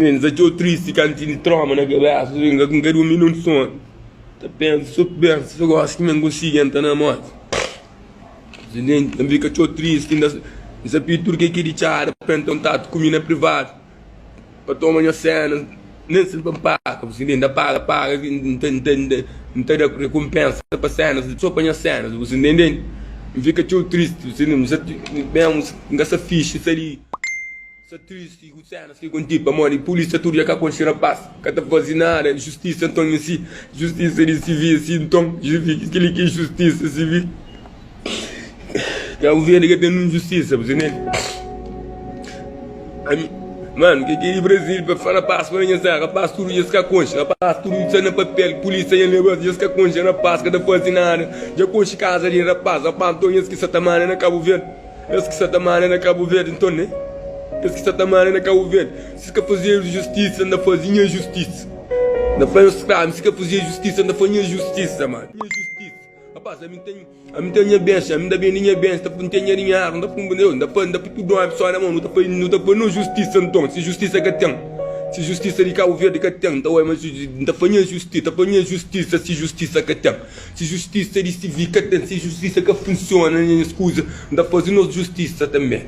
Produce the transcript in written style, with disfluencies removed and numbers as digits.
N sta txeu tristi kantu tene troma na kabesa N ka durmi nen sonu Ta pensa so pensa so gosi ki mi N konsigi entra na morti N fika txeu tristi N sta pidi tudu kel ki di txada pa entra kontatu ku mi na privadu Pa toma nha sena Nen si pa N paga N ta paga paga N ta da rekonpensa pa senas so pa nha senas Bu sta ntende? N fika txeu tristi N ka sta fixi sta li. Sta tristi ku senas ki konti pamodi pulisia tudu dja ka konxe rapaz ka ta fazi nada justisa nton e si justisa di sivi e si nton keli ki e justisa sivi Cabo Verde ka ten nun justisa bu ntende ami mano ke ki di Brasil pa fla rapaz pa nha sa rapaz tudu dja es ka konxe rapaz tudu sta na papel pulisia dja leba dja es ka konxe rapaz ka ta fazi nada dja konxe kaza di rapaz rapaz nton es ki sa ta manda na Cabo Verde. Es ki sa ta manda na Kabu Verdi nton ne Es ki sa ta manda na Kabu Verdi Si ka fazedu justisa N ta faze nha justisa N ta fla nhos skravu Si ka fazedu justisa N ta faze nha justisa man Nha justisa Rapaz ami N ten Ami N ten nha bens Ami N ta bende nha bens N ten nha dinheru N ta pumba N ta fla N ta pui tudu omi só na mon Nu ta faze Nu ta faze nos justisa nton Si justisa ka ten Si justisa di Kabu Verdi ka ten N ta oia ma N ta faze nha justisa N ta faze nha justisa Si justisa ka ten. Si justisa di sivi ka ten, si justisa ka funsiona na nhas kuza, N ta faze nos justisa tanbe.